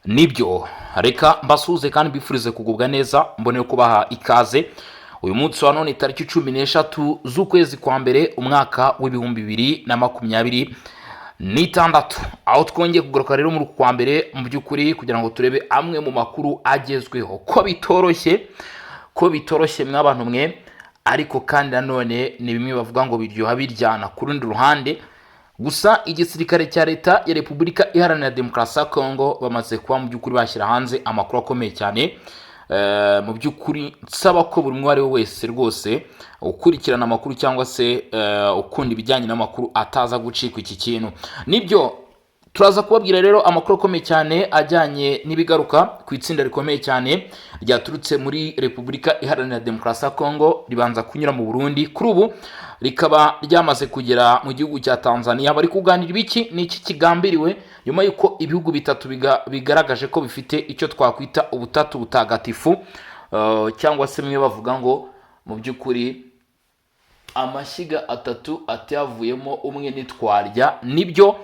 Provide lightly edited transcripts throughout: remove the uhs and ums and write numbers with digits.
Nibyo, reka mbasuhuze kandi mbifurize kugubwa neza, mbone kubaha ikaze uyu munsi wa none, tariki 13 z'ukwezi kwa mbere, umwaka w'2026, aho twongeye kugaruka rero muri uku kwa mbere mu by'ukuri kugira ngo turebe amwe mu makuru agezweho. Ko bitoroshye, ko bitoroshye mw'abantu mwe, ariko kandi nanone ni bimwe bavuga ngo biryoha biryana ku rundi ruhande. Gusa igisirikare cya Leta ya Repubulika Iharanira Demokarasi ya Kongo bamaze kuba mu by'ukuri bashyira hanze amakuru akomeye cyane. Mu by'ukuri nsaba ko buri umwe uwo ari we wese rwose ukurikirana amakuru cyangwa se ukunda ibijyanye n'amakuru ataza gucika iki kintu. Nibyo, turaza kubabwira rero amakuru akomeye cyane ajyanye n'ibigaruka ku itsinda rikomeye cyane ryaturutse muri Repubulika Iharanira Demokarasi ya Kongo, ribanza kunyura mu Burundi, kuri ubu rikaba ryamaze kugera mu gihugu cya Tanzania. Bari kuganira ibiki? Ni iki kigambiriwe nyuma y'uko ibihugu bitatu bigaragaje ko bifite icyo twakwita ubutatu butagatifu, cyangwa se bimwe bavuga ngo mu by'ukuri amashyiga atatu atavuyemo umwe ntitwarya? Nibyo,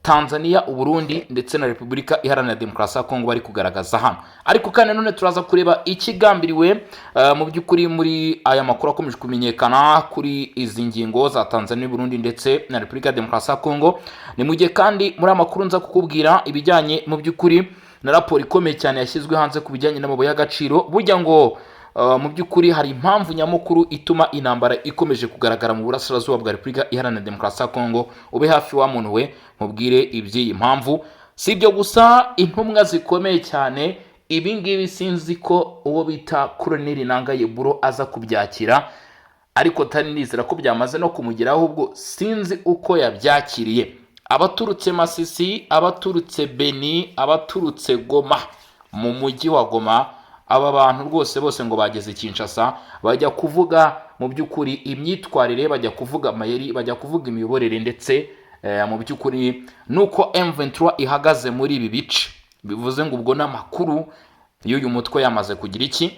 Tanzania, Uburundi ndetse na Repubulika Iharanira Demokarasi ya Kongo bari kugaragaza hano. Ariko kandi nanone turaza kureba ikigambiriwe mu by'ukuri muri aya makuru akomeje kumenyekana kuri izi ngingo za Tanzania, Burundi ndetse na Repubulika ya Demokarasi ya Kongo. Ni mu gihe kandi muri aya makuru nza kukubwira ibijyanye mu by'ukuri na raporo ikomeye cyane yashyizwe hanze ku bijyanye n'amabuye y'agaciro. Burya ngo mu by'ukuri hari impamvu nyamukuru ituma intambara ikomeje kugaragara mu burasirazuba bwa Repubulika Iharanira Demokarasi ya Kongo. Ube hafi wa muntu we, mubwire iby'iyi mpamvu. Si ibyo gusa, intumwa zikomeye cyane, ibi ngibi sinzi ko uwo bita Koroneli Nanga Yeburo aza kubyakira, ariko tari nizera ko byamaze no kumugeraho, ahubwo sinzi uko yabyakiriye. Abaturutse Masisi, abaturutse Beni, abaturutse Goma, mu mujyi wa Goma, aba bantu rwose bose ngo bageze Kinshasa, bajya kuvuga mu by'ukuri imyitwarire, bajya kuvuga amayeri, bajya kuvuga imiyoborere, ndetse mu by'ukuri nuko M23 ihagaze muri ibi bice. Bivuze ngo ubwo n'amakuru y'uyu mutwe yamaze kugira iki?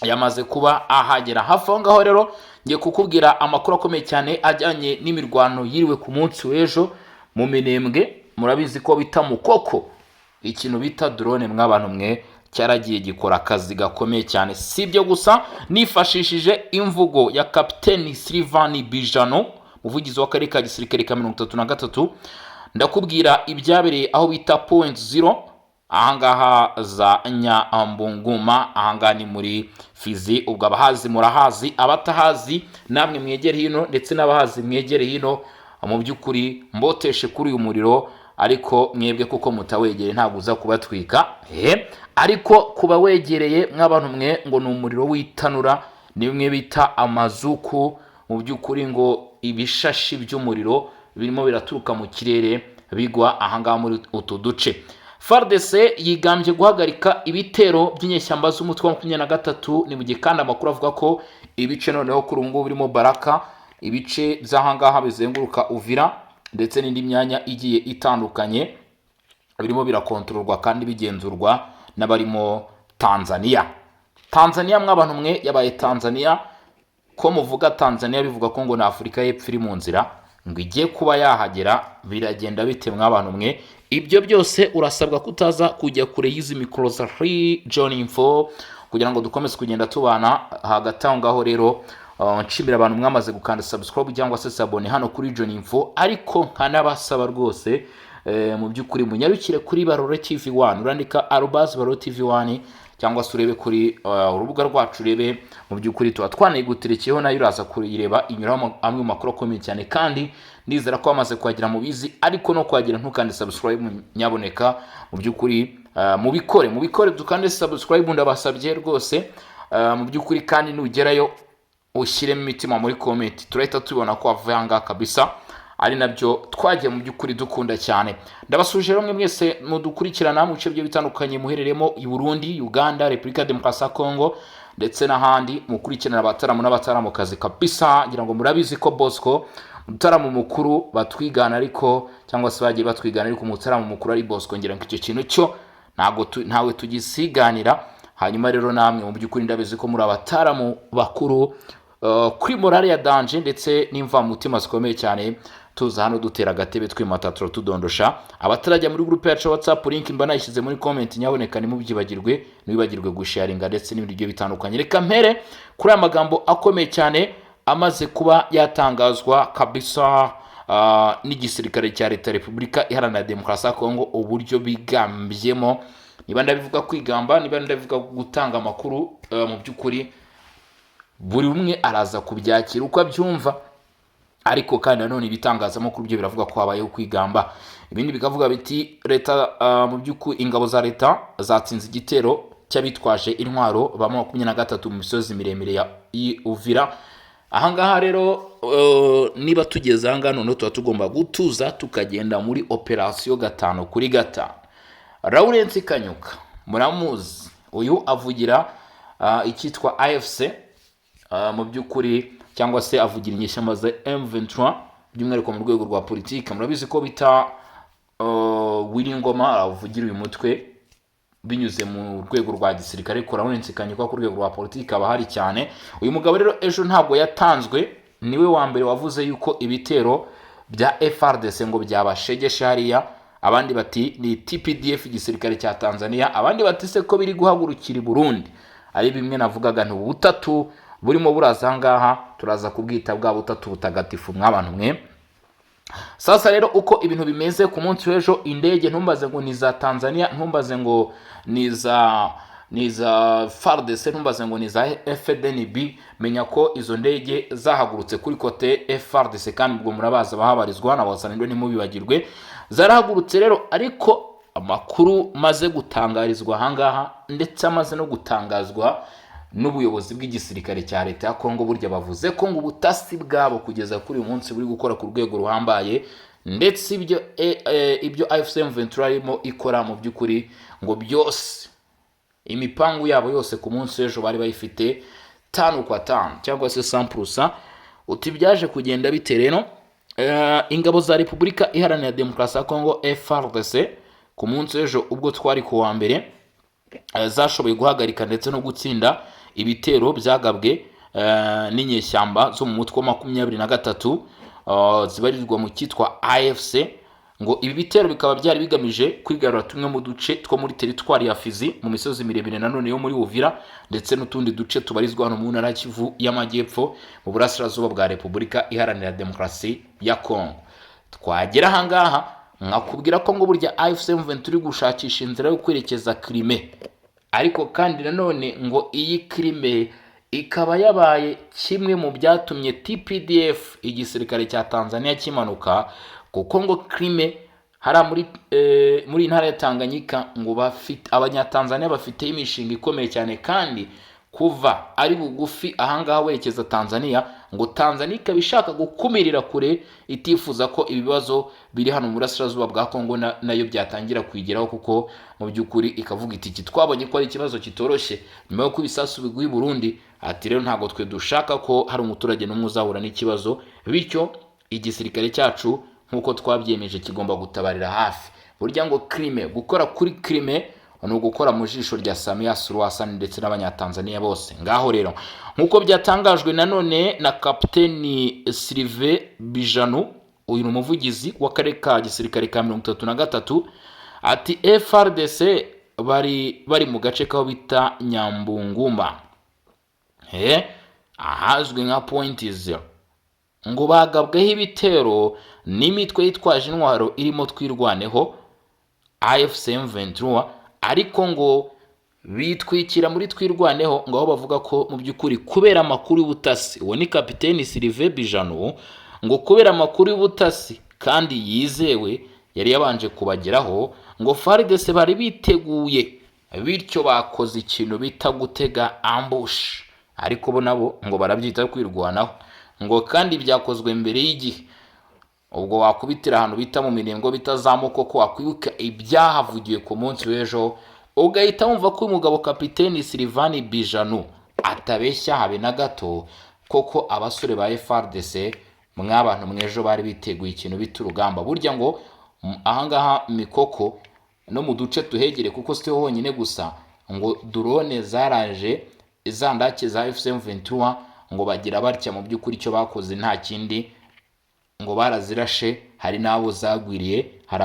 Yamaze kuba ahagera hafi aho ngaho. Rero ngiye kukubwira amakuru akomeye cyane ajyanye n'imirwano yiriwe ku munsi w'ejo mu Minembwe. Murabizi ko bita Mukoko, ikintu bita drone mw'abantu mwe cyaragiye gikora akazi gakomeye cyane. Si ibyo gusa, nifashishije imvugo ya Kapiteni Sylvain Bijano, umuvugizi w'akarere ka gisirikare ka 33, ndakubwira ibyabereye aho bita Point Zero, ahangaha za Nyambunguma, ahangaha ni muri Fizi. Ubwo abahazi murahazi, abatahazi namwe mwegere hino, ndetse n'abahazi mwegere hino. Mu by'ukuri mboteshe kuri uyu muriro, ariko mwebwe kuko mutawegereye ntabwo uza kubatwika. Ariko kuba wegereye mw'abantu mwe, ngo ni umuriro w'itanura, ni bimwe bita amazuku. Mu by'ukuri ngo ibishashi by'umuriro birimo biraturuka mu kirere bigwa ahangaha muri utu duce. FARDC yigambye guhagarika ibitero by'inyeshyamba z'umutwe wa 23. Ni mu gihe kandi amakuru avuga ko ibice noneho kuri ubu ngubu birimo Baraka, ibice by'ahangaha bizenguruka Uvira ndetse n'indi myanya igiye itandukanye, birimo birakontororwa kandi bigenzurwa n'abarimo Tanzania. Tanzania mw'abantu mwe yabaye Tanzania. Ko muvuga Tanzania bivuga ko ngo ni Afurika y'Epfo iri mu nzira ngo igiye kuba yahagera, biragenda bite mw'abantu mwe? Ibyo byose urasabwa kutaza kujya kure y'izi mikoro za John Info kugira ngo dukomeze kugenda tubana. Hagati aho ngaho rero, nshimira abantu mwamaze gukanda subscribe cyangwa se s'abonner hano kuri John Info, ariko nkanabasaba rwose mu by'ukuri munyarukire kuri Barore TV 1, urandika @BaroreTV 1 cyangwa se urebe kuri urubuga rwacu, urebe mu by'ukuri tuba twanayiguterekeyeho, nayo uraza kuyireba, inyuraho amwe mu makuru akomeye cyane. Kandi ndizera ko wamaze kuhagera mubizi, ariko no kuhagera ntukande subscribe, nyaboneka mu by'ukuri mubikore, mubikore, dukande subscribe, ndabasabye rwose. Mu by'ukuri kandi nugerayo ushyiremo imitima muri comment, turahita tubona ko wavuye aha ngaha kabisa, ari nabyo twagiye mu by'ukuri dukunda cyane. Ndabasuje rero mwe mwese mudukurikirana mu bice bigiye bitandukanye muherereyemo, i Burundi, Uganda, Repubulika ya Demokarasi ya Kongo ndetse n'ahandi mukurikirana abataramu n'abataramukazi kabisa. Ngira ngo murabizi ko Bosco umutaramu mukuru batwigana, ariko cyangwa se bagiye batwigana, ariko umutaramu mukuru ari Bosco. Ngira ngo icyo kintu cyo ntabwo ntawe tugisiganira. Hanyuma rero namwe mu by'ukuri ndabizi ko muri abataramu bakuru kuri morale ya danger ndetse n'imvamutima zikomeye cyane. Tuza hano dutera agatebe, twimatatura, tudondosha. Abatarajya muri groupe yacu ya WhatsApp, link mba nayishyize muri comment, nyaboneka ntimubyibagirwe, ntiwibagirwe gusharinga ndetse n'ibindi bigiye bitandukanye. Reka mpere kuri aya magambo akomeye cyane amaze kuba yatangazwa kabisa n'igisirikare cya Leta Repubulika Iharanira Demokarasi ya Kongo, uburyo bigambyemo. Niba ndabivuga kwigamba, niba ndabivuga gutanga amakuru, mu by'ukuri buri umwe araza kubyakira uko abyumva. Ariko kandi nanone ibitangazamakuru byo biravuga ko habayeho kwigamba, ibindi bikavuga biti leta, mu by'ukuri ingabo za leta zatsinze igitero cy'abitwaje intwaro ba 23 mu misozi miremire ya Uvira. Ahangaha rero, niba tugeze ahangaha noneho tuba tugomba gutuza, tukagenda muri operasiyo gatanu kuri gatanu. Lawrence Kanyuka muramuzi, uyu avugira icyitwa AFC, mu by'ukuri, cyangwa se avugira inyeshyamba za M23 by'umwihariko mu rwego rwa politiki. Murabizi ko bita Willy Ngoma avugira uyu mutwe binyuze mu rwego rwa gisirikare, ariko Lawrence Kanyuka ku rwego rwa politiki aba ahari cyane. Uyu mugabo rero ejo ntabwo yatanzwe, niwe wa mbere wavuze yuko ibitero bya FARDC ngo byabashegeshe hariya. Abandi bati ni TPDF, igisirikare cya Tanzania. Abandi bati se ko biri guhagurukira i Burundi? Ari bimwe navugaga nti ubutatu burimo buraza ahangaha, turaza kubwita bwa butatu butagatifu mw'abantu mwe. Sasa rero uko ibintu bimeze ku munsi w'ejo, indege, ntumbaze ngo ni za Tanzania, ntumbaze ngo ni za FARDC, ntumbaze ngo ni za FDNB, menya ko izo ndege zahagurutse kuri côté FARDC, kandi ubwo murabaza abahabarizwa na Wazalendo, ntimubibagirwe. Zarahagurutse rero, ariko amakuru maze gutangarizwa ahangaha, ndetse amaze no gutangazwa n'ubuyobozi bw'igisirikare cya leta ya Kongo, burya bavuze ko ngo ubutasi bwabo kugeza kuri uyu munsi buri gukora ku rwego ruhambaye, ndetse ibyo AFC M23 irimo ikora, mu by'ukuri ngo byose, imipangu yabo yose ku munsi w'ejo bari bayifite tanu kwa tanu, cyangwa se 100%. Uti byaje kugenda bite rero? Ingabo za Repubulika Iharanira Demokarasi ya Kongo, FARDC, ku munsi w'ejo ubwo twari ku wa mbere, zashoboye guhagarika ndetse no gutsinda ibitero byagabwe n'inyeshyamba zo mu mutwe wa 23, zibarirwa mu cyitwa AFC. Ngo ibi bitero bikaba byari bigamije kwigarura tumwe mu duce two muri teritwari ya Fizi, mu misozi miremire nanone yo muri Uvira, ndetse n'utundi duce tubarizwa hano mu ntara ya Kivu y'Amajyepfo, mu burasirazuba bwa Repubulika Iharanira Demokarasi ya Kongo. Twagera ahangaha nkakubwira ko ngo burya AFC M23 iri gushakisha inzira yo kwerekeza Crimée, ariko kandi nanone ngo iyi Crimée ikaba yabaye kimwe mu byatumye TPDF, igisirikare cya Tanzania, kimanuka, kuko ngo Crimée hariya muri intara ya Tanganyika, ngo bafite, Abanyatanzania bafite imishinga ikomeye cyane, kandi kuva ari bugufi ahangaha werekeza Tanzania, ngo Tanzania ikaba ishaka gukumirira kure, itifuza ko ibibazo biri hano mu burasirazuba bwa Kongo nayo byatangira kwigeraho, kuko mu by'ukuri ikavuga iti iki twabonye ko ari ikibazo kitoroshye nyuma y'uko ibisasu biguye i Burundi. Ati rero ntabwo twe dushaka ko hari umuturage n'umwe uzahura n'ikibazo, bityo igisirikare cyacu nk'uko twabyemeje kigomba gutabarira hafi. Burya ngo Crimée, gukora kuri Crimée ni ugukora mu jisho rya Samia Suluhu Hassan ndetse n'Abanyatanzania bose. Ngaho rero, nk'uko byatangajwe nanone na Kapiteni Sylvain Bijanu, uyu ni umuvugizi w'akarere ka gisirikare ka 33, ati FARDC bari mu gace k'aho bita Nyambunguma, ahazwi nka Point Zero, ngo bagabweho ibitero n'imitwe yitwaje intwaro irimo Twirwaneho, AFC M23, ariko ngo bitwikira muri Twirwaneho, ngo aho bavuga ko mu by'ukuri kubera amakuru y'ubutasi, uwo ni Kapiteni Sylvain Bijanu, ngo kubera amakuru y'ubutasi kandi yizewe yari yabanje kubageraho, ngo FARDC bari biteguye, bityo bakoze ikintu bita gutega ambush, ariko bo nabo ngo barabyita kwirwanaho, ngo kandi byakozwe mbere y'igihe. Ubwo wakubitira ahantu bita mu Minembwe, bitazamuka ko wakwibuka ibyahavugiwe ku munsi w'ejo, ugahita wumva ko uyu mugabo Kapiteni Sylvain Bijanu atabeshya habe na gato. Koko abasore ba FARDC mw'abantu mw'ejo bari biteguye ikintu bita urugamba. Burya ngo ahangaha Mikoko no mu duce tuhegereye, kuko si ho honyine gusa, ngo drone zaraje za ndake za AFC M23, ngo bagira batya, mu by'ukuri icyo bakoze nta kindi. Ngo barazirashe, hari n'abo zagwiriye, hari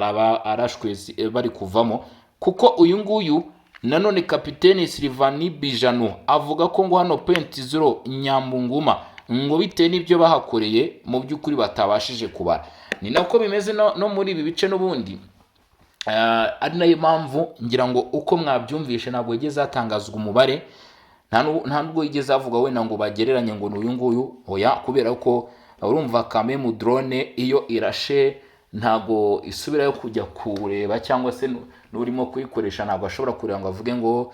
abarashwe bari kuvamo. Kuko uyu nguyu nanone Kapiteni Silivani Bijanu avuga ko ngo hano point zero Nyambunguma, ngo bitewe n'ibyo bahakoreye, mu by'ukuri batabashije kubara. Ni nako bimeze no muri ibi bice n'ubundi. Ari nayo mpamvu ngira ngo uko mwabyumvishe, ntabwo yigeze hatangazwa umubare, nta nubwo yigeze avuga wenda ngo bagereranye ngo ni uyu nguyu, oya, kubera ko urumva kamemu drone iyo irashe ntabwo isubirayo kujya kureba, cyangwa se n'urimo kuyikoresha ntabwo ashobora kureba ngo avuge ngo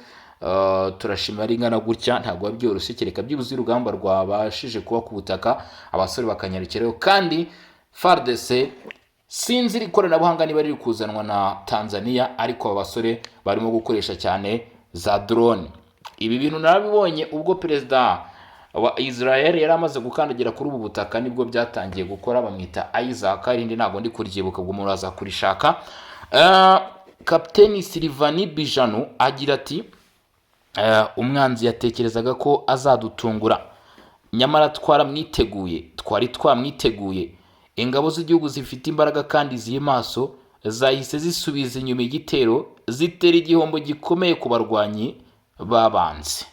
turashima ari ingana gutya. Ntabwo biba byoroshye, kereka byibuze urugamba rwabashije kuba ku butaka, abasore bakanyarukirayo. Kandi FARDC, sinzi iri koranabuhanga niba riri kuzanwa na Tanzania, ariko aba basore barimo gukoresha cyane za drone. Ibi bintu narabibonye ubwo perezida wa Israel yari amaze gukandagira kuri ubu butaka, nibwo byatangiye gukora. Bamwita Isaac, irindi ntabwo ndi kuryibuka, ubwo umuntu aza kurishaka. Kapiteni Silivani Bijanu agira ati: "Umwanzi yatekerezaga ko azadutungura, nyamara twaramwiteguye, twari twamwiteguye. Ingabo z'igihugu zifite imbaraga kandi ziri maso, zahise zisubiza inyuma igitero, zitera igihombo gikomeye ku barwanyi b'abanzi."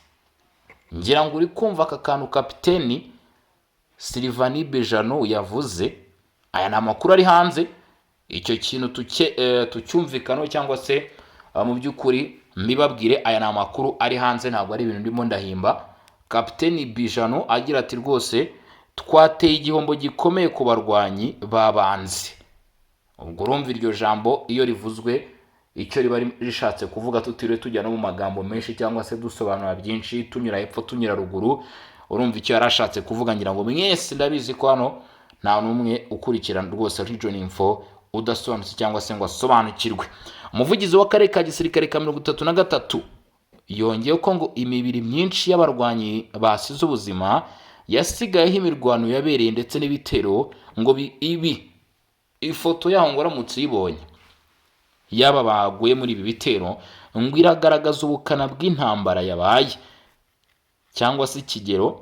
Ngira ngo uri kumva aka kantu Kapiteni Silivani Bejano yavuze. Aya ni amakuru ari hanze. Icyo kintu tucyumvikanaho cyangwa se mu by'ukuri mbibabwire, aya ni amakuru ari hanze, ntabwo ari ibintu ndimo ndahimba. Kapiteni Bijano agira ati: "Rwose twateye igihombo gikomeye ku barwanyi b'abanzi." Ubwo urumva iryo jambo iyo rivuzwe icyo riba rishatse kuvuga, tutiriwe tujya no mu magambo menshi cyangwa se dusobanura byinshi, tunyura hepfo tunyura ruguru, urumva icyo yari ashatse kuvuga. Ngira ngo mwese ndabizi ko hano nta n'umwe ukurikirana rwose Region Info udasobanutse cyangwa se ngo asobanukirwe. Umuvugizi w'akarere ka gisirikare ka 33 yongeyeho ko ngo imibiri myinshi y'abarwanyi basize ubuzima yasigayeho imirwano yabereye ndetse n'ibitero ngo ibi ifoto yaho ngo uramutse uyibonye yaba baguye muri ibi bitero, ngo iragaragaza ubukana bw'intambara yabaye cyangwa se ikigero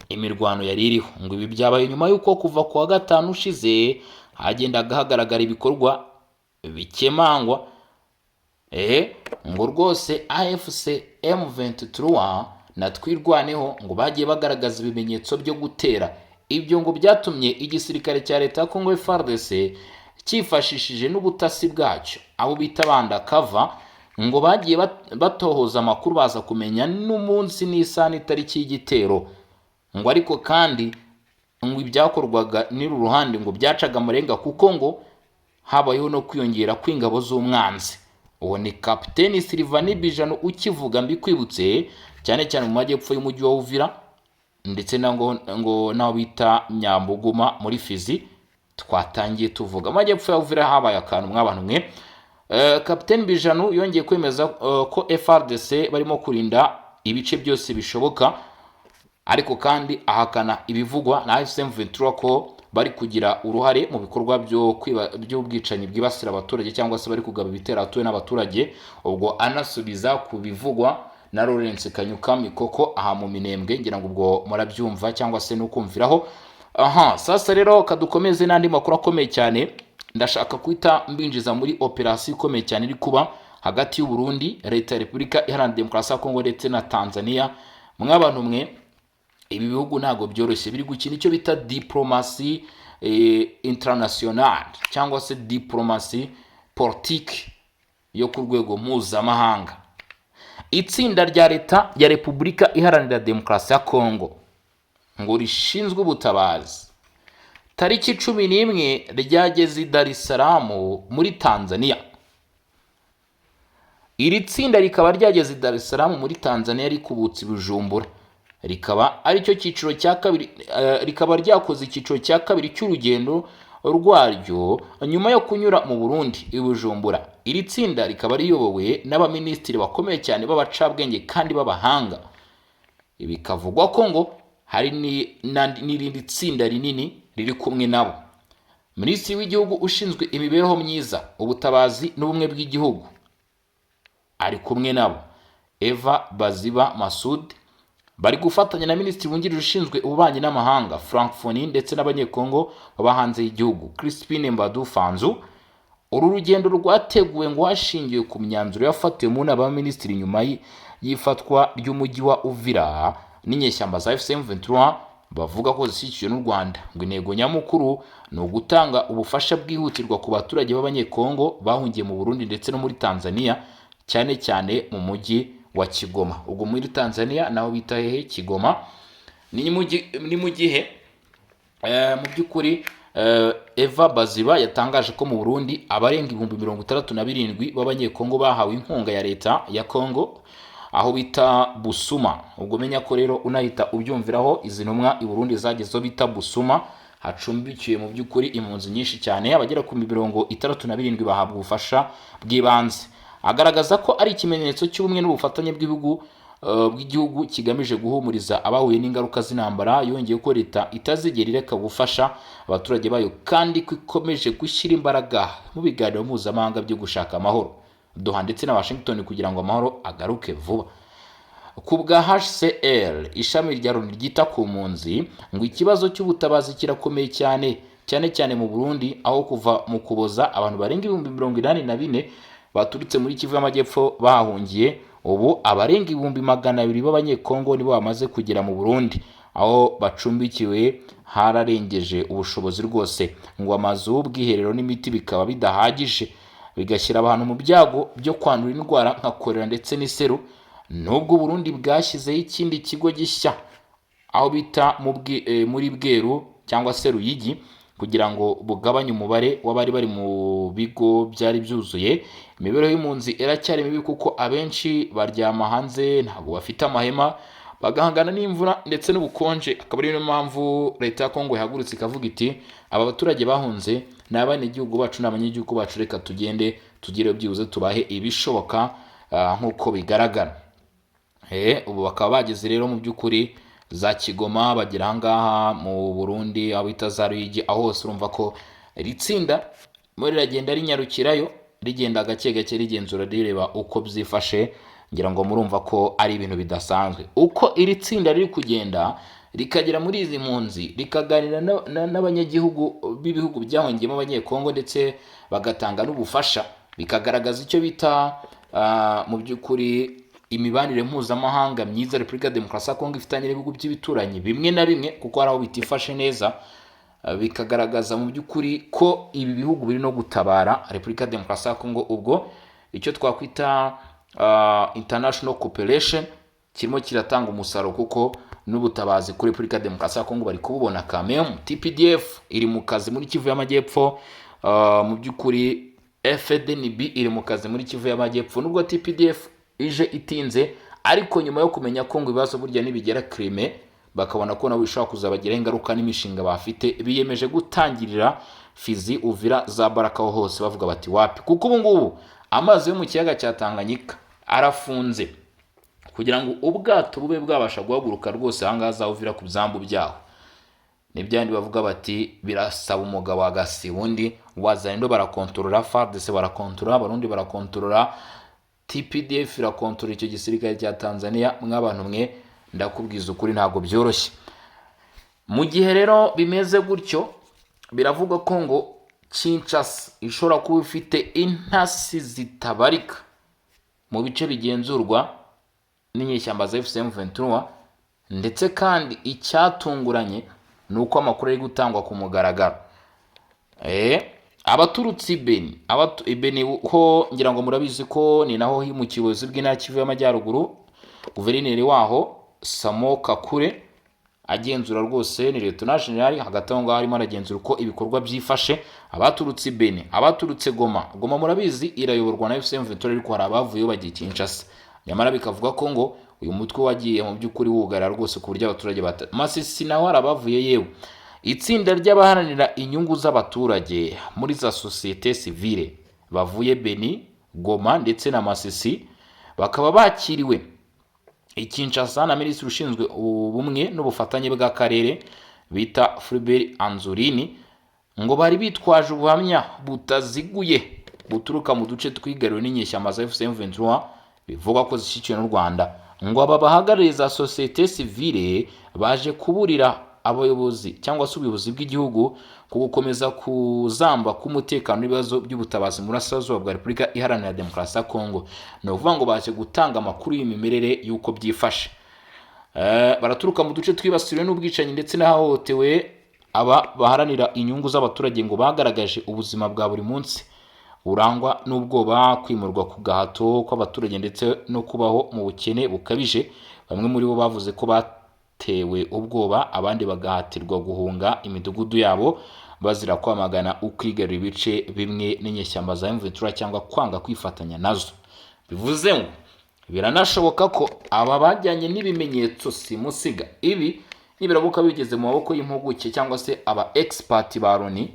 imirwano yari iriho. Ngo ibi byabaye nyuma y'uko kuva ku wa gatanu ushize hagendaga hagaragara ibikorwa bikemangwa. Ngo rwose AFC M23 na Twirwaneho ngo bagiye bagaragaza ibimenyetso byo gutera. Ibyo ngo byatumye igisirikare cya leta ya Congo FARDC cyifashishije n'ubutasi bwacyo, abo bita ba undercover, ngo bagiye batohoza amakuru, baza kumenya n'umunsi n'isaha n'itariki y'igitero. Ngo ariko kandi ngo ibyakorwaga n'uru ruhande ngo byacaga amarenga, kuko ngo habayeho no kwiyongera kw'ingabo z'umwanzi. Uwo ni Kapiteni Silivani Bijano ukivuga. Mbikwibutse, cyane cyane mu majyepfo y'umujyi wa Uvira, ndetse na ngo n'aho bita Nyambuguma muri Fizi twatangiye tuvuga. Mu majyepfo ya Uvira habaye akantu mw'abantu mwe. Kapiteni Bijanu yongeye kwemeza ko FARDC barimo kurinda ibice byose bishoboka, ariko kandi ahakana ibivugwa na AFC M23 ko bari kugira uruhare mu bikorwa by'ubwicanyi bwibasira abaturage, cyangwa se bari kugaba ibitero ahatuwe n'abaturage. Ubwo anasubiza ku bivugwa na Lawrence Kanyuka Mikoko aha mu Minembwe. Ngira ngo ubwo murabyumva cyangwa se nukumviraho. Aha sasa rero kadukomeze n'andi makuru akomeye cyane. Ndashaka guhita mbinjiza muri operasiyo ikomeye cyane iri kuba hagati y'u Burundi, Leta ya Repubulika Iharanira Demokarasi ya Kongo ndetse na Tanzania. Mw'abantu mwe, ibi bihugu ntabwo byoroshye, biri gukina icyo bita diplomasi international cyangwa se diplomasi politiki yo ku rwego mpuzamahanga. Itsinda rya Leta ya Repubulika Iharanira Demokarasi ya Kongo ngo rishinzwe ubutabazi, tariki 11 ryageze i Dar es Salaam muri Tanzania. Iri tsinda rikaba ryageze i Dar es Salaam muri Tanzania rikubutse i Bujumbura, rikaba aricyo cyiciro cya kabiri, rikaba ryakoze icyiciro cya kabiri cy'urugendo rwaryo nyuma yo kunyura mu Burundi i Bujumbura. Iri tsinda rikaba riyobowe n'abaminisitiri bakomeye cyane b'abacabwenge kandi b'abahanga. Bikavugwa ko ngo hari n'irindi tsinda rinini riri kumwe nabo. Minisitiri w'igihugu ushinzwe imibereho myiza, ubutabazi n'ubumwe bw'igihugu ari kumwe nabo, Eva Baziba Masud. Bari gufatanya na Minisitiri wungirije ushinzwe ububanyi n'amahanga, Francophonie ndetse n'Abanyekongo baba hanze y'igihugu, Crispin Mbadu Fanzu. Uru rugendo rwateguwe ngo hashingiwe ku myanzuro yafatiwe mu nama y'abaminisitiri nyuma y'ifatwa ry'umujyi wa Uvira n'inyeshyamba za AFC M23 bavuga ko zishyigikiwe n'u Rwanda. Ngo intego nyamukuru ni ugutanga ubufasha bwihutirwa ku baturage b'Abanyekongo bahungiye mu Burundi ndetse no muri Tanzania, cyane cyane mu mujyi wa Kigoma. Ubwo muri Tanzania naho bita hehe? Kigoma. Ni mu gihe mu by'ukuri Eva Baziba yatangaje ko mu Burundi abarenga 67,000 b'Abanyekongo bahawe inkunga ya leta ya Kongo aho bita Busuma. Ubwo menya ko rero unahita ubyumviraho, izi ntumwa i Burundi zagezeho bita Busuma, hacumbikiwe mu by'ukuri impunzi nyinshi cyane. Abagera ku 67 bahabwa ubufasha bw'ibanze. Agaragaza ko ari ikimenyetso cy'ubumwe n'ubufatanye bw'ibihugu bw'igihugu kigamije guhumuriza abahuye n'ingaruka z'intambara. Yongeye ko leta itazigera ireka gufasha abaturage bayo kandi ko ikomeje gushyira imbaraga mu biganiro mpuzamahanga byo gushaka amahoro Doha ndetse na Washington kugira ngo amahoro agaruke vuba. Ku bwa HCR, ishami rya Loni ryita ku mpunzi, ngo ikibazo cy'ubutabazi kirakomeye cyane, cyane cyane mu Burundi, aho kuva mu Kuboza abantu barenga 84,000 baturutse muri Kivu y'Amajyepfo bahahungiye. Ubu abarenga 200,000 b'Abanyekongo nibo bamaze kugera mu Burundi. Aho bacumbikiwe hararengeje ubushobozi rwose, ngo amazu, ubwiherero n'imiti bikaba bidahagije, bigashyira abantu mu byago byo kwandura indwara nka korera ndetse n'iseru. Nubwo Burundi bwashyizeho ikindi kigo gishya aho bita muri Bweru cyangwa se Ruyigi kugira ngo bugabanye umubare w'abari bari mu bigo byari byuzuye, imibereho y'impunzi iracyari mibi kuko abenshi baryama hanze, ntabwo bafite amahema, bagahangana n'imvura ndetse n'ubukonje. Akaba ariyo mpamvu leta ya Kongo yahagurutse ikavuga iti: "Aba baturage bahunze ni abanyagihugu bacu, ni abanyagihugu bacu, reka tugende tugire byibuze tubahe ibishoboka." Nk'uko bigaragara, ubu bakaba bageze rero mu by'ukuri za Kigoma, bagera ahangaha mu Burundi aho bita za Ruyigi. Aho hose urumva ko iri tsinda ririmo riragenda rinyarukirayo, rigenda gake gake, rigenzura, rireba uko byifashe. Ngira ngo murumva ko ari ibintu bidasanzwe uko iri tsinda riri kugenda rikagera muri izi mpunzi, rikaganira n'abanyagihugu b'ibihugu byahungiyemo Abanyekongo, ndetse bagatanga n'ubufasha, bikagaragaza icyo bita mu by'ukuri imibanire mpuzamahanga myiza Repubulika ya Demokarasi ya Kongo ifitanye n'ibihugu by'ibituranyi bimwe na bimwe, kuko hari aho bitifashe neza. Bikagaragaza mu by'ukuri ko ibi bihugu biri no gutabara Repubulika ya Demokarasi ya Kongo. Ubwo icyo twakwita international cooperation kirimo kiratanga umusaruro, kuko n'ubutabazi kuri Repubulika ya Demokarasi ya Kongo bari kububona kamem. TPDF iri mu kazi muri Kivu y'Amajyepfo. Mu by'ukuri FDNB iri mu kazi muri Kivu y'Amajyepfo, nubwo TPDF ije itinze, ariko nyuma yo kumenya ko ngo ibibazo burya nibigera Crimea bakabona ko nabo bishobora kuzabagiraho ingaruka n'imishinga bafite, biyemeje gutangirira Fizi, Uvira, za Baraka, aho hose bavuga bati wapi, kuko ubu ngubu amazi yo mu kiyaga cya Tanganyika arafunze kugira ngo ubwato bube bwabasha guhaguruka rwose ahangaha za Uvira ku byambu byaho. Ni byandi bavuga bati birasaba umugabo agasiba undi. Wazalendo barakontorora, FARDC barakontorora, Abarundi barakontorora, TPDF irakontorora icyo gisirikare cya Tanzania. Mw'abantu mwe, ndakubwiza ukuri, ntabwo byoroshye. Mu gihe rero bimeze gutyo, biravugwa ko ngo Kinshasa ishobora kuba ifite intasi zitabarika mu bice bigenzurwa n'inyeshyamba za AFC M23. Ndetse kandi icyatunguranye ni uko amakuru ari gutangwa ku mugaragaro. Abaturutse i Beni, i Beni ho ngira ngo murabizi ko ni naho himukiye ubuyobozi bw'intara Kivu y'Amajyaruguru. Guverineri waho Samo Kakure agenzura rwose, ni Lieutenant General. Hagati aho ngaho arimo aragenzura uko ibikorwa byifashe. Abaturutse i Beni, abaturutse Goma, Goma murabizi irayoborwa na AFC M23, ariko hari abavuyeyo bagiye Kinshasa. Nyamara bikavuga ko ngo uyu mutwe wagiye mu by'ukuri wugara rwose ku buryo abaturage bata. Masisi naho hari abavuye. Yewe, itsinda ry'abaharanira inyungu z'abaturage muri za sosiyete sivile bavuye Beni, Goma ndetse na Masisi bakaba bakiriwe i Kinshasa na minisitiri ushinzwe ubumwe n'ubufatanye bw'akarere bita Floribert Anzolini. Ngo bari bitwaje ubuhamya butaziguye buturuka mu duce twigaruriwe n'inyeshyamba za AFC M23 bivugwa ko zishyigikiwe n'u Rwanda. Ngo aba bahagarariye za sosiyete sivile baje kuburira abayobozi cyangwa se ubuyobozi bw'igihugu ku gukomeza kuzamba k'umutekano n'ibibazo by'ubutabazi mu burasirazuba bwa Repubulika Iharanira Demokarasi ya Kongo. Ni ukuvuga ngo baje gutanga amakuru y'imimerere y'uko byifashe. Baraturuka mu duce twibasiriwe n'ubwicanyi ndetse n'ahahohotewe. Aba baharanira inyungu z'abaturage ngo bagaragaje ubuzima bwa buri munsi burangwa n'ubwoba, kwimurwa ku gahato kw'abaturage ndetse no kubaho mu bukene bukabije. Bamwe muri bo bavuze ko batewe ubwoba, abandi bagahatirwa guhunga imidugudu yabo bazira kwamagana ukwigarurira ibice bimwe n'inyeshyamba za M23 cyangwa kwanga kwifatanya nazo. Bivuze ngo biranashoboka ko aba bajyanye n'ibimenyetso simusiga. Ibi nibiramuka bigeze mu maboko y'impuguke cyangwa se aba expert ba Loni,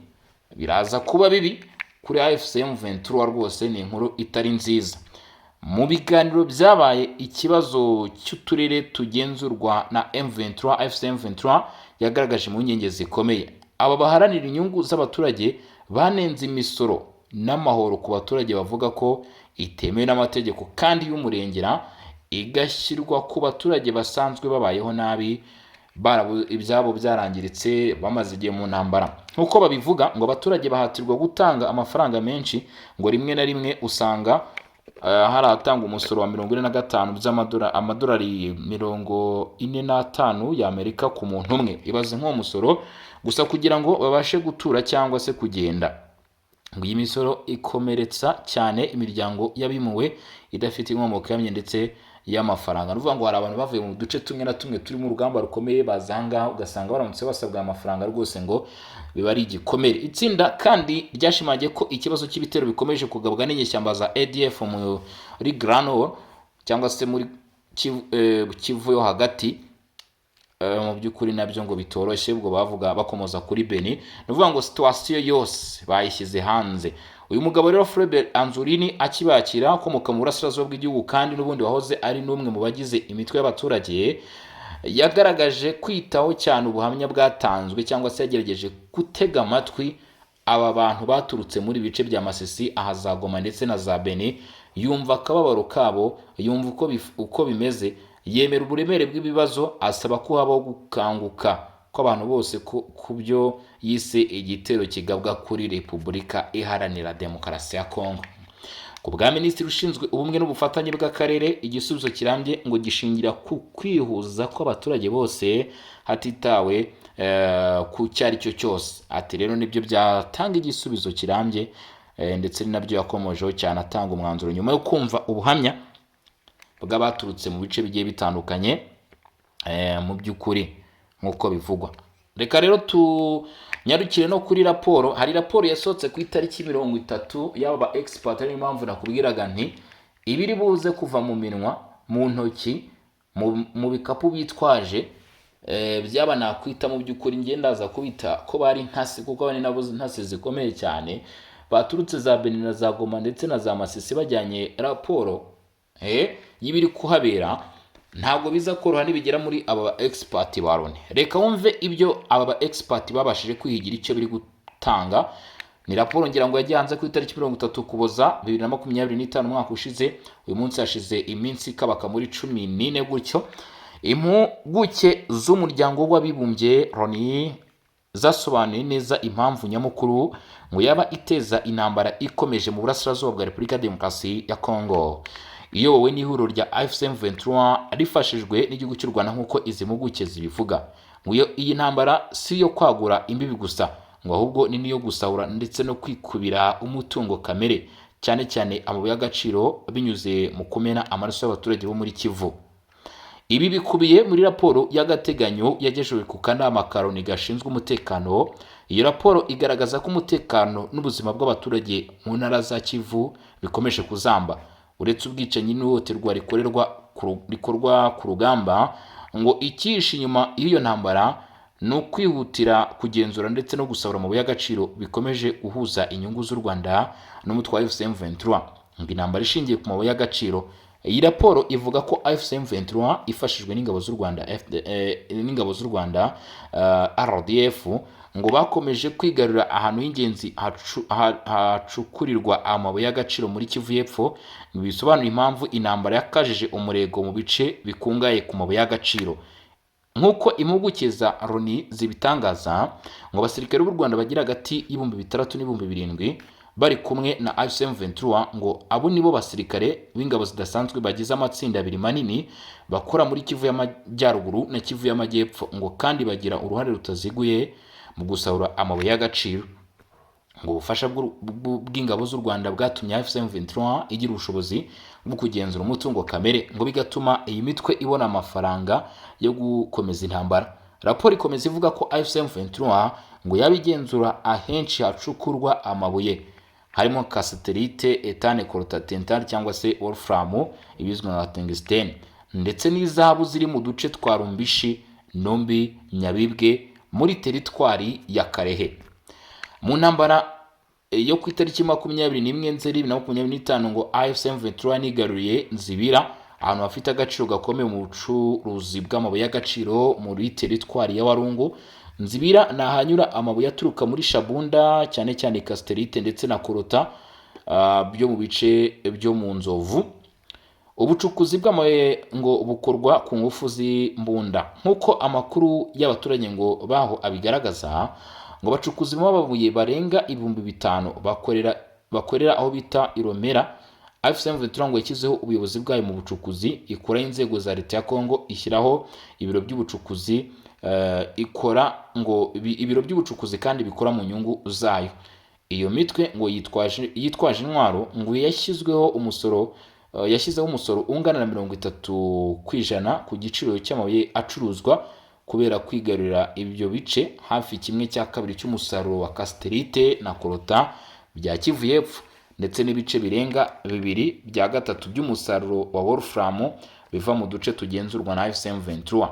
biraza kuba bibi kuri AFC M23. Rwose ni inkuru itari nziza. Mu biganiro byabaye, ikibazo cy'uturere tugenzurwa na M23, AFC M23 yagaragaje impungenge zikomeye. Aba baharanira inyungu z'abaturage banenze imisoro n'amahoro ku baturage, bavuga ko itemewe n'amategeko kandi y'umurengera, igashyirwa ku baturage basanzwe babayeho nabi, ibyabo byarangiritse, bamaze igihe mu ntambara. Nk'uko babivuga, ngo abaturage bahatirwa gutanga amafaranga menshi. Ngo rimwe na rimwe usanga hari ahatanga umusoro wa 45 by'amadolari, amadolari 45 y'Amerika ku muntu umwe. Ibaze nk'uwo musoro gusa kugira ngo babashe gutura cyangwa se kugenda. Ngo iyi misoro ikomeretsa cyane imiryango y'abimuwe idafite inkomoko ihamye ndetse y'amafaranga. Ni ukuvuga ngo hari abantu bavuye mu duce tumwe na tumwe turimo urugamba rukomeye, baza aha ngaha, ugasanga baramutse basabwa amafaranga rwose ngo biba ari igikomere. Itsinda kandi ryashimangiye ko ikibazo cy'ibitero bikomeje kugabwa n'inyeshyamba za ADF muri Grand Nord cyangwa se muri Kivu yo hagati, mu by'ukuri nabyo ngo bitoroshye. Ubwo bavuga bakomoza kuri Beni. Ni ukuvuga ngo situation yose bayishyize hanze. Uyu mugabo rero Floribert Anzolini akibakira, akomoka mu burasirazuba bw'igihugu kandi n'ubundi wahoze ari n'umwe mu bagize imitwe y'abaturage, yagaragaje kwitaho cyane ubuhamya bwatanzwe cyangwa se yagerageje gutega amatwi aba bantu baturutse muri bice bya Masisi, aha za Goma ndetse na za Beni. Yumva akababaro kabo, yumva uko bimeze, yemera uburemere bw'ibibazo, asaba ko habaho gukanguka kw'abantu bose ku byo yise igitero kigabwa kuri Repubulika Iharanira Demokarasi ya Kongo. Ku bwa minisitiri ushinzwe ubumwe n'ubufatanye bw'akarere, igisubizo kirambye ngo gishingira ku kwihuza kw'abaturage bose hatitawe ku cyo ari cyo cyose. Ati rero nibyo byatanga igisubizo kirambye, ndetse ni nabyo yakomojeho cyane atanga umwanzuro nyuma yo kumva ubuhamya bw'abaturutse mu bice bigiye bitandukanye. Mu by'ukuri nk'uko bivugwa, reka rero tunyarukire no kuri raporo. Hari raporo yasohotse ku itariki 30 y'aba ba expert. Ariyo mpamvu nakubwiraga nti ibiri buze kuva mu minwa, mu ntoki, mu bikapu bitwaje, byaba nakwita mu by'ukuri njye ndaza kubita ko bari intasi, kuko bari nabo intasi zikomeye cyane baturutse za Benin na za Goma ndetse na za Masisi, bajyanye raporo y'ibiri kuhabera. Ntabwo biza koroha nibigera muri aba ba expert ba Loni. Reka wumve ibyo aba ba expert babashije kwihigira, icyo biri gutanga. Ni raporo ngira ngo yagiye hanze ku itariki 30 Ukuboza 2025, umwaka ushize. Uyu munsi hashize iminsi ikabaka muri 14 gutyo. Impuguke z'Umuryango w'Abibumbye Loni zasobanuye neza impamvu nyamukuru ngo yaba iteza intambara ikomeje mu burasirazuba bwa Repubulika ya Demokarasi ya Kongo, iyobowe n'ihuriro rya AFC M23 rifashijwe n'igihugu cy'u Rwanda. Nk'uko izi mpuguke zibivuga, ngo iyi ntambara si iyo kwagura imbibi gusa, ngo ahubwo ni n'iyo gusahura ndetse no kwikubira umutungo kamere, cyane cyane amabuye y'agaciro, binyuze mu kumena amaraso y'abaturage bo muri Kivu. Ibi bikubiye muri raporo y'agateganyo yagejejwe ku kanama ka Loni gashinzwe umutekano. Iyo raporo igaragaza ko umutekano n'ubuzima bw'abaturage mu ntara za Kivu bikomeje kuzamba. Uretse ubwicanyi n'ihohoterwa rikorwa ku rugamba, ngo icyihishe inyuma y'iyo ntambara ni ukwihutira kugenzura ndetse no gusahura amabuye y'agaciro bikomeje guhuza inyungu z'u Rwanda n'umutwe wa AFC M23. Ngo intambara ishingiye ku mabuye y'agaciro. Iyi raporo ivuga ko AFC M23 ifashijwe n'ingabo z'u Rwanda RDF. ngo bakomeje kwigarurira ahantu h'ingenzi hacukurirwa amabuye y'agaciro muri Kivu y'Epfo, bisobanura impamvu intambara yakajije umurego mu bice bikungahaye ku mabuye y'agaciro. Nk'uko impuguke za Loni zibitangaza, ngo abasirikare b'u Rwanda bagira hagati y'6,000 n'7,000 bari kumwe na AFC M23. Ngo abo nibo basirikare b'ingabo zidasanzwe bagize amatsinda abiri manini bakora muri Kivu y'Amajyaruguru na Kivu y'Amajyepfo, ngo kandi bagira uruhare rutaziguye mu gusahura amabuye y'agaciro. Ngo ubufasha bw'ingabo z'u Rwanda bwatumye AFC M23 igira ubushobozi bwo kugenzura umutungo kamere, ngo bigatuma iyi mitwe ibona amafaranga yo gukomeza intambara. Raporo ikomeza ivuga ko AFC M23 ngo yaba igenzura ahenshi hacukurwa amabuye, harimo cassitérite, étain, coltan, tantale cyangwa se wolfram ibizwi nka tungsten, ndetse n'izahabu ziri mu duce twa Rumbishi, Numbi, Nyabibwe muri teritwari ya Kalehe. Mu ntambara yo ku itariki 21 Nzeri 2025, ngo AFC M23 nigaruriye Nzibira, ahantu hafite agaciro gakomeye mu bucuruzi bw'amabuye y'agaciro muri teritwari ya Walungu. Nzibira ni ahanyura amabuye aturuka muri Shabunda, cyane cyane cassitérite ndetse na coltan byo mu bice byo mu Nzovu. Ubucukuzi bw'amabuye ngo bukorwa ku ngufu z'imbunda, nk'uko amakuru y'abaturage ngo baho abigaragaza. Ngo abacukuzi b'amabuye barenga 5000 bakorera aho bita Iromera. AFC M23 ngo yashyizeho ubuyobozi bwayo mu bucukuzi, ikuraho inzego za leta ya Congo, ishyiraho ibiro by'ubucukuzi, ikora ngo ibiro by'ubucukuzi kandi bikora mu nyungu zayo. Iyo mitwe ngo yitwaje intwaro ngo yashyizweho umusoro, yashyizeho umusoro ungana na 30% ku giciro cy'amabuye acuruzwa. Kubera kwigarurira ibyo bice, hafi kimwe cya kabiri cy'umusaruro wa cassitérite na coltan bya Kivu y'Epfo, ndetse n'ibice birenga bibiri bya gatatu by'umusaruro wa wolfram biva mu duce tugenzurwa na AFC M23.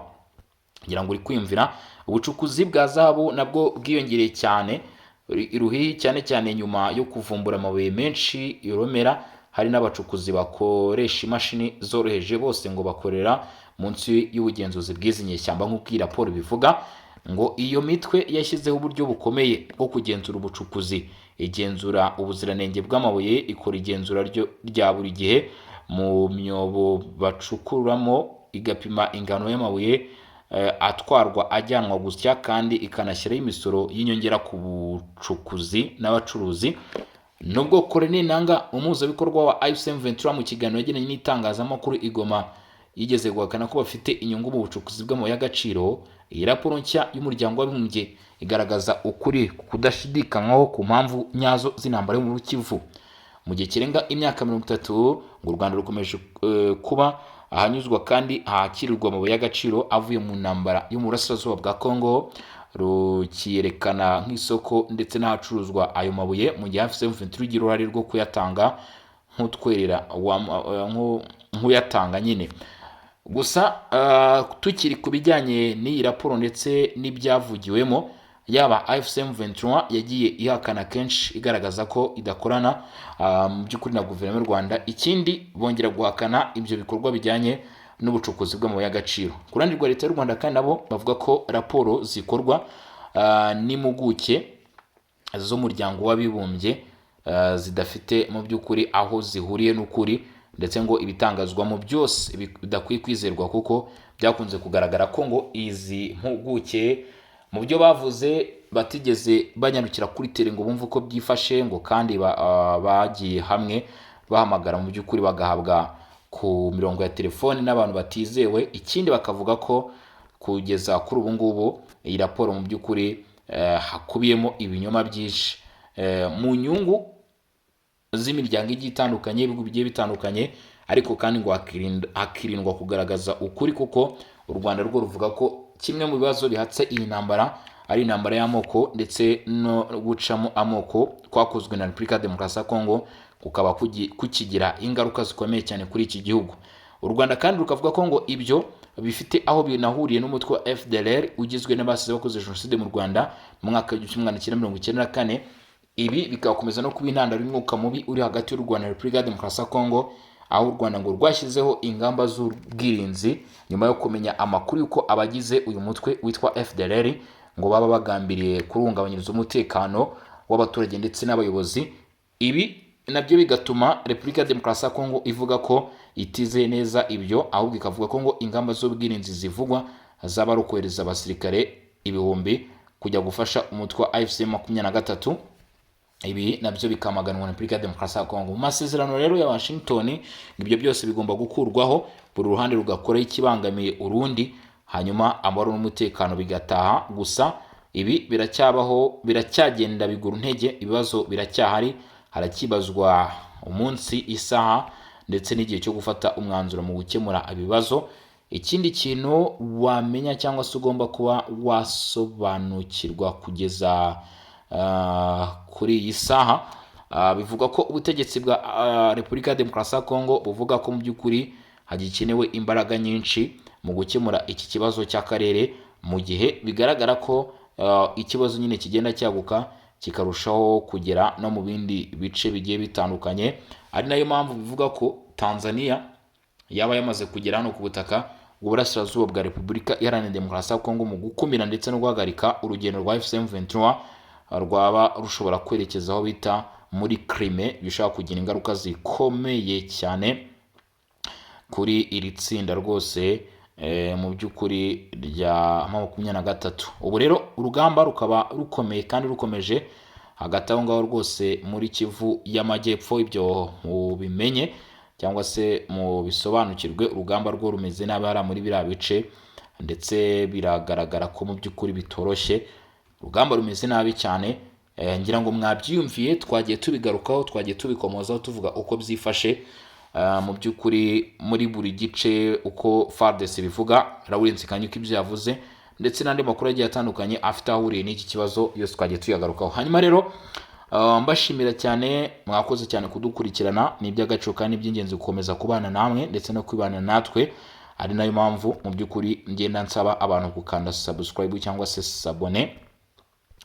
Ngira ngo uri kwiyumvira. Ubucukuzi bwa zahabu nabwo bwiyongereye cyane i Ruhihi, cyane cyane nyuma yo kuvumbura amabuye menshi Iromera. Hari n'abacukuzi bakoresha imashini zoroheje, bose ngo bakorera munsi y'ubugenzuzi bw'izi nyeshyamba, nk'uko iyi raporo ibivuga. Ngo iyo mitwe yashyizeho uburyo bukomeye bwo kugenzura ubucukuzi, igenzura ubuziranenge bw'amabuye, ikora igenzura rya buri gihe mu myobo bacukuramo, igapima ingano y'amabuye atwarwa ajyanwa gusya, kandi ikanashyiraho imisoro y'inyongera ku bucukuzi n'abacuruzi. Nubwo Corneille Nanga, umuhuzabikorwa wa AFC M23, mu kiganiro yagiranye n'itangazamakuru i Goma yigeze guhakana ko bafite inyungu mu bucukuzi bw'amabuye y'agaciro, iyi raporo nshya y'Umuryango w'Abibumbye igaragaza ukuri kudashidikanywaho ku mpamvu nyazo z'intambara yo mu Kivu. Mu gihe kirenga imyaka 30, ngo u Rwanda rukomeje kuba ahanyuzwa kandi hakirirwa amabuye y'agaciro avuye mu ntambara yo mu burasirazuba bwa Congo, rukiyerekana nk'isoko ndetse n'ahacuruzwa ayo mabuye, mu gihe AFC M23 igira uruhare rwo kuyatanga nk'utwerera nk'uyatanga nyine gusa. Tukiri ku bijyanye n'iyi raporo ndetse n'ibyavugiwemo, yaba AFC M23 yagiye ihakana kenshi, igaragaza ko idakorana mu by'ukuri na guverinoma y'u Rwanda. Ikindi, bongera guhakana ibyo bikorwa bijyanye n'ubucukuzi bw'amabuye y'agaciro. Ku ruhande rwa leta y'u Rwanda kandi, nabo bavuga ko raporo zikorwa n'impuguke z'Umuryango w'Abibumbye zidafite mu by'ukuri aho zihuriye n'ukuri, ndetse ngo ibitangazwamo byose bidakwiye kwizerwa, kuko byakunze kugaragara ko ngo izi mpuguke mu byo bavuze batigeze banyarukira kuri terrain ngo bumve uko byifashe, ngo kandi bagiye hamwe bahamagara mu by'ukuri bagahabwa ku mirongo ya telefoni n'abantu batizewe. Ikindi, bakavuga ko kugeza kuri ubu ngubu iyi raporo mu by'ukuri hakubiyemo ibinyoma byinshi mu nyungu z'imiryango igiye itandukanye, ibihugu bigiye bitandukanye, ariko kandi ngo hakirindwa kugaragaza ukuri, kuko u Rwanda rwo ruvuga ko kimwe mu bibazo bihatse iyi ntambara ari intambara y'amoko ndetse no gucamo amoko kwakozwe na Repubulika ya Demokarasi ya Kongo, kukaba kukigira ingaruka zikomeye cyane kuri iki gihugu. U Rwanda kandi rukavuga ko ngo ibyo bifite aho binahuriye n'umutwe wa FDLR ugizwe n'abasize bakoze jenoside mu Rwanda mu mwaka w'1994. Ibi bikakomeza no kuba intandaro y'umwuka mubi uri hagati y'u Rwanda na Repubulika ya Demokarasi ya Kongo, aho u Rwanda ngo rwashyizeho ingamba z'ubwirinzi nyuma yo kumenya amakuru y'uko abagize uyu mutwe witwa FDLR ngo baba bagambiriye kurungabanyiriza umutekano w'abaturage ndetse n'abayobozi. Ibi nabyo bigatuma Repubulika ya Demokarasi ya Kongo ivuga ko itizeye neza ibyo, ahubwo ikavuga ko ngo ingamba z'ubwirinzi zivugwa zaba ari ukohereza abasirikare ibihumbi kujya gufasha umutwe wa AFC 23. Ibi nabyo bikamaganwa na Repubulika ya Demokarasi ya Kongo. Mu masezerano rero ya Washington, ibyo byose bigomba gukurwaho, buri ruhande rugakora ikibangamiye urundi, hanyuma amahoro n'umutekano bigataha. Gusa ibi biracyabaho, biracyagenda bigura intege, ibibazo biracyahari, harakibazwa umunsi, isaha ndetse n'igihe cyo gufata umwanzuro mu gukemura ibibazo. Ikindi kintu wamenya cyangwa se ugomba kuba wasobanukirwa kugeza kuri iyi saha, bivugwa ko ubutegetsi bwa Repubulika ya Demokarasi ya Kongo buvuga ko mu by'ukuri hagikenewe imbaraga nyinshi mu gukemura iki kibazo cy'akarere, mu gihe bigaragara ko ikibazo nyine kigenda cyaguka, kikarushaho kugera no mu bindi bice bigiye bitandukanye, ari nayo mpamvu bivuga ko Tanzania yaba yamaze kugera hano ku butaka bw'uburasirazuba bwa Repubulika Iharanira Demokarasi ya Kongo mu gukumira ndetse no guhagarika urugendo rwa AFC M23 rwaba rushobora kwerekeza aho bita muri Crimea, bishobora kugira ingaruka zikomeye cyane kuri iri tsinda rwose mu by'ukuri rya 23. Ubu rero urugamba rukaba rukomeye kandi rukomeje hagati aho ngaho rwose muri Kivu y'Amajyepfo. Ibyo mubimenye cyangwa se mubisobanukirwe, urugamba rwo rumeze nabi hariya muri biriya bice, ndetse biragaragara ko mu by'ukuri bitoroshye, urugamba rumeze nabi cyane. Ngira ngo mwabyiyumviye, twagiye tubigarukaho, twagiye tubikomozaho, tuvuga uko byifashe mu by'ukuri muri buri gice, uko FARDC bivuga, Lawrence Kanyuka ibyo yavuze, ndetse n'andi makuru agiye atandukanye afite aho ahuriye n'iki kibazo, yose twagiye tuyagarukaho. Hanyuma rero mbashimira cyane, mwakoze cyane kudukurikirana, ni iby'agaciro kandi iby'ingenzi gukomeza kubana namwe ndetse no kwibana natwe, ari nayo mpamvu mu by'ukuri ngenda nsaba abantu gukanda subscribe cyangwa se s'abonner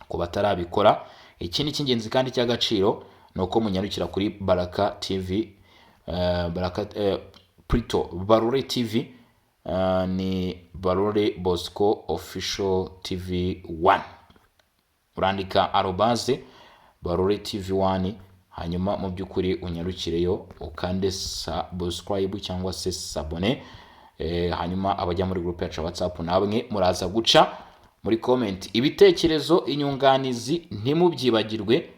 ku batarabikora. Ikindi cy'ingenzi kandi cy'agaciro ni uko munyarukira kuri Baraka TV, Baraka, plutôt Barore TV, ni Barore Bosco Official TV 1. Urandika @BaroreTV1, hanyuma mu by'ukuri unyarukireyo ukande subscribe cyangwa se s'abonner. Hanyuma abajya muri groupe yacu ya WhatsApp, namwe muraza guca muri comment ibitekerezo, inyunganizi, ntimubyibagirwe,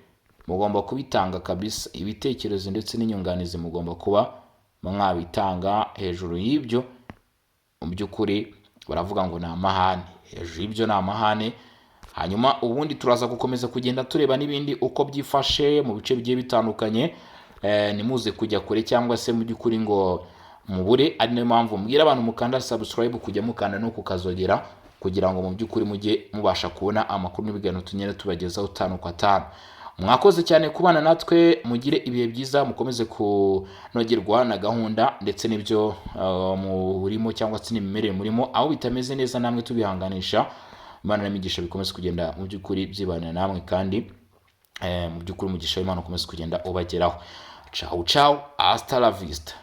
mugomba kubitanga kabisa. Ibitekerezo ndetse n'inyunganizi mugomba kuba mwabitanga. Hejuru y'ibyo, mu by'ukuri baravuga ngo ni amahane, hejuru y'ibyo ni amahane. Hanyuma ubundi turaza gukomeza kugenda tureba n'ibindi uko byifashe mu bice bigiye bitandukanye. Nimuze kujya kure cyangwa se mu by'ukuri ngo mubure, ari nayo mpamvu mbwira abantu mukanda subscribe kujya mukanda no kukazogera, kugira ngo mu by'ukuri mujye mubasha kubona amakuru n'ibiganiro tugenda tubagezaho tanu kwa tanu. Mwakoze cyane kubana natwe, mugire ibihe byiza, mukomeze kunogerwa na gahunda ndetse n'ibyo murimo cyangwa se n'imimerere murimo. Aho bitameze neza namwe tubihanganisha. Imana n'imigisha bikomeze kugenda mu by'ukuri byibanira namwe, kandi mu by'ukuri umugisha w'Imana ukomeze kugenda ubageraho. Ciao ciao, hasta la vista.